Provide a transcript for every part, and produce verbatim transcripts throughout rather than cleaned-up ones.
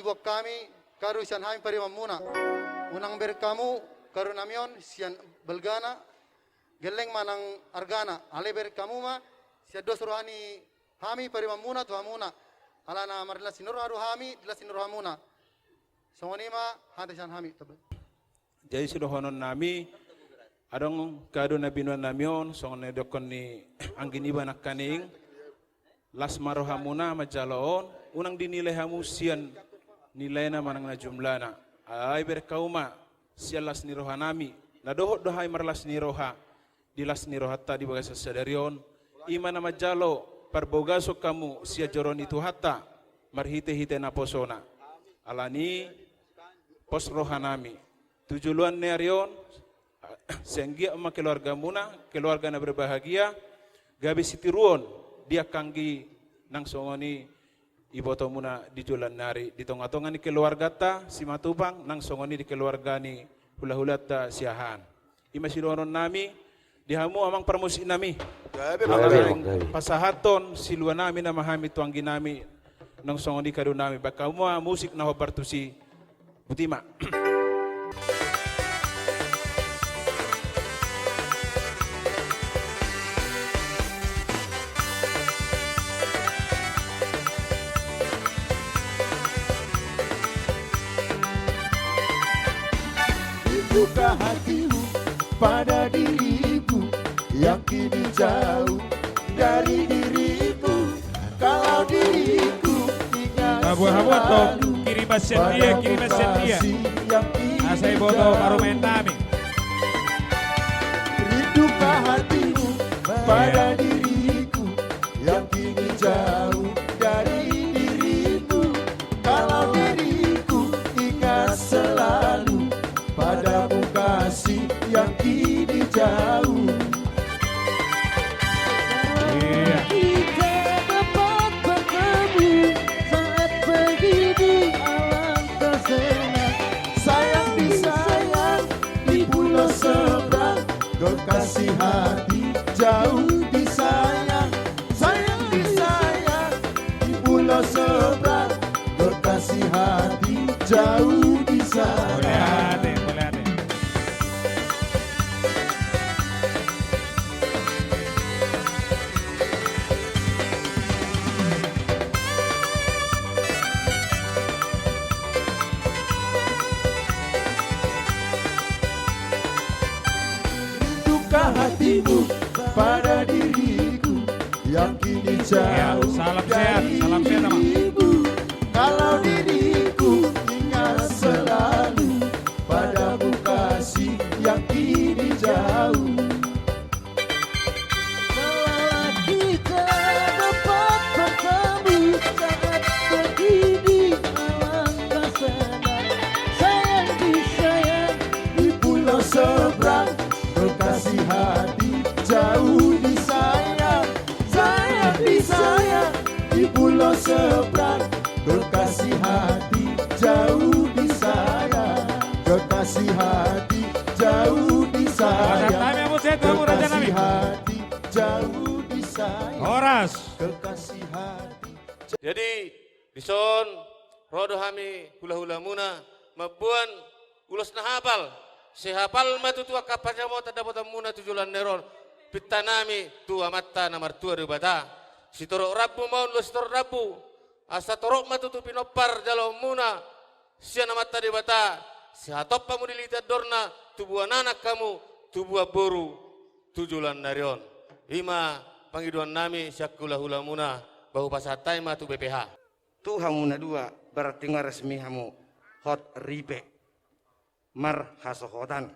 Hami kadu sian hami paribanmuna. Unang bereng hamu kadu nami on sian balgana, gelleng manang argana, alai bereng hamu ma sian dos roha ni hami paribanmuna tu hamuna. Alana marlas ni roha do hami, di las ni rohamuna. Songon i ma hata sian hami. Jadi sidohonon nami, adong kadu na binoan nami on, songon na didokkon ni anggi niba nangkaning, las ma rohamuna manjalo on, unang dinilai hamu sian nilaina manang na jumlana. Alai bereng hamu ma sian las ni roha nami, na dohot do hami marlas ni roha, di las ni rohanta di bagasan sadari on, i ma na manjalo parbagason hamu sian joro ni Tuhanta, marhitehite naposona. Alani pos roha nami. Tu joloan ni ari on, sai anggiat ma keluargamuna, keluarga na berbahagia, gabe sitiruon, di angka anggi nang songon i ibotomuna di joloan ni ari, di tonga-tonga ni keluarganta, Simatupang, nang songon i di keluarga ni hula-hulanta Siahaan. I ma sidohonon nami, di hamu amang parmusik nami. Gabe, amang gabe, gabe, amang gabe. Pasahathon silua nami nama hami tu anggi nami, nang songon i kadu nami, bahen hamu ma musik na hombar tusi. Botima. Rinduka hatimu pada diriku yang kini jauh dari diriku. Kalau diriku ingat selalu pada kukasih yang kini jauh. Habuat-habuat do, kiriman sian dia, kiriman sian dia. Asa iboto parumaen nami. Rinduka hatimu pada diriku yang kini jauh dari diriku. Kalau diriku ingat selalu padamu kasih yang kini jauh. Iya. Kita dapat bertemu saat begini, alangkah senang. Sayang disayang di pulau seberang, kekasih hati jauh disayang. Sayang disayang di pulau seberang, kekasih hati jauh di sana. Boleh ate, boleh ate. Rinduka hatimu pada diriku yang kini jauh dari dirimu. Iya, salam sehat, salam sehat, Amang. Kalau diriku ingat selalu padamu kasih yang kini jauh. Kalau kita dapat bertemu saat begini, alangkah senang. Sayang disayang di pulau seberang, kekasih hati jauh disayang. Sayang disayang di pulau seberang, kekasih hati jauh disayang. Kekasih hati jauh disayang. Kekasih hati jauh disayang. Horas. Kekasih hati. Jadi, dison, ro do hami hula-hulamuna, mamboan ulos na hapal. Sai hapal ma tutu angka pansamotan dapotanmuna tu joloan ni ari on, pintanami tu Amanta na martua Debata. Sitorop rambu ma on, ulos sitorop rambu. Asa torop ma tutu pinompar jaloonmuna sian Amanta Debata, sai hatop hamu dilehon andorna, tubuan anak hamu, tubuan boru, tu joloan ni ari on. I ma pangidoannami sian hula-hulamuna, ba hupasahat hami ma tu B P H. Tu hamu na dua, berarti nga resmi hamu hot ripe, marhasohotan.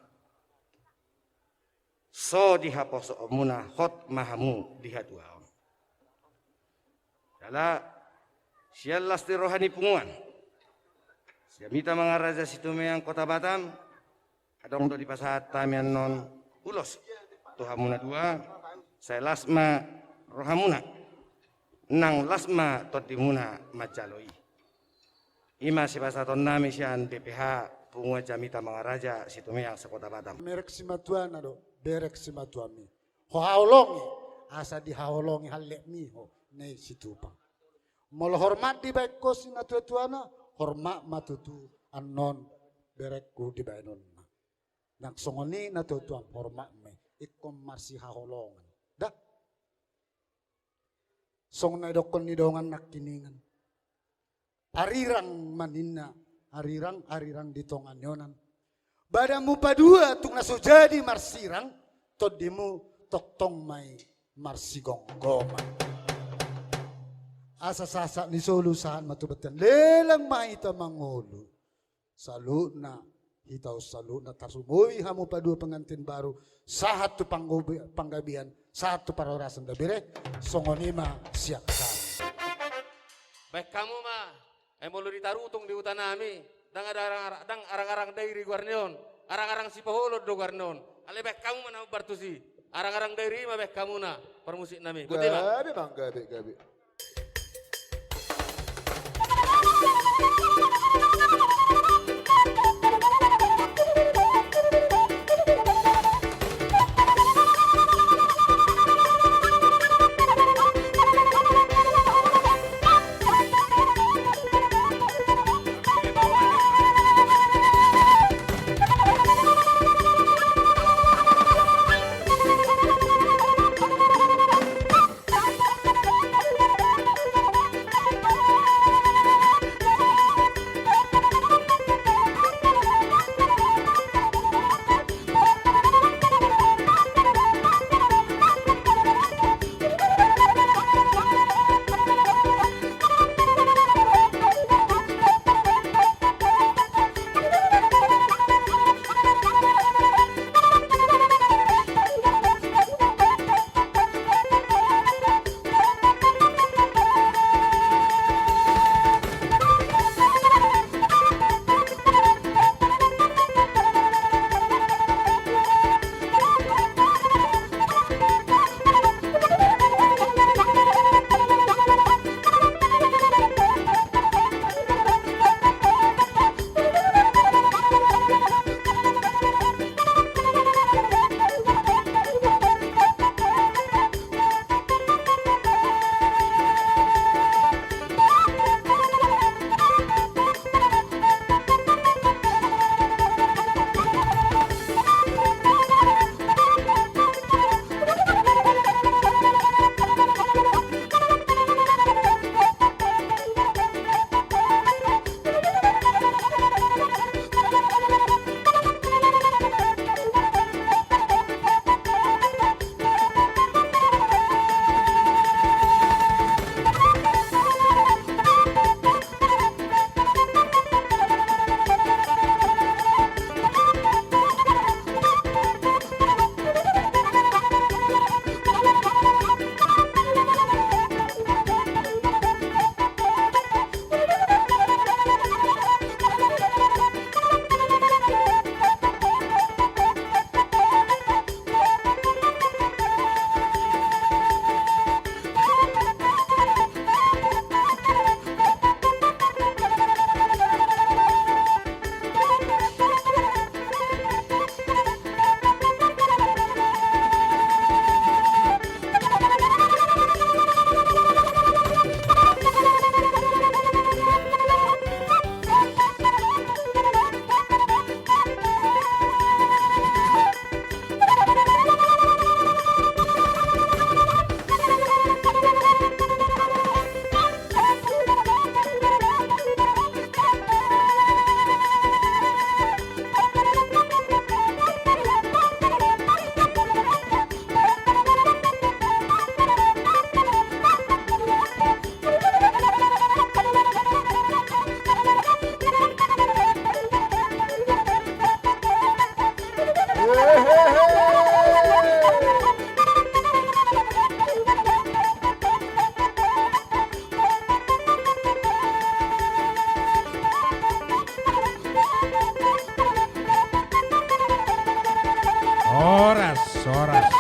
So di haposoonmuna hot ma hamu di hatuaon. Jala sian las ni roha ni punguan Jamita Mangaraja Situmeang Kota Batam, adong do dipasahat hami annon ulos tu hamu na dua, sai las ma rohamuna, nang las ma tondimuna manjalo i. I ma sipasahatonnami sian B P H Punguan Jamita Mangaraja Situmeang se-Kota Batam. Merek simatuana do, berek simatuami. Ho haholongi, asa dihaholongi hallekmi ho, na i Situpang. Molo hormat dibaen ho si natua-tuana, Hormat ma tutu annon berengku di bahenonna. Nang songon i na tutu, am, hormat ma i, ingkon marsihaholongan. Da. Songon na didokkon ni dongan nangkiningan. Arirang ma ninna, arirang, arirang di tonga ni onan. Badanmu padua tung na so jadi marsirang, tondimu tongtong ma i marsigomgoman. Asa sahat ni solu sahat ma tu bontean, lelang ma hita mangolu. Saluhutna, hita on saluhutna, tarlumobi hamu padua pengantin baru, sahat tu panggobi-, panggabean, sahat tu parhorasan da bere, songon i ma sian hami. Baen hamu ma, ai molo ditarutung di huta nami, ndang ada arang-arang, ndang arang-arang Dairi goar ni on, arang-arang Sipaholon do goar ni on. Alai baen hamu ma na hombar tusi, arang-arang Dairi ma baen hamuna, parmusik nami. Boti ma. Gabe, Bang, gabe, gabe. Horas, horas,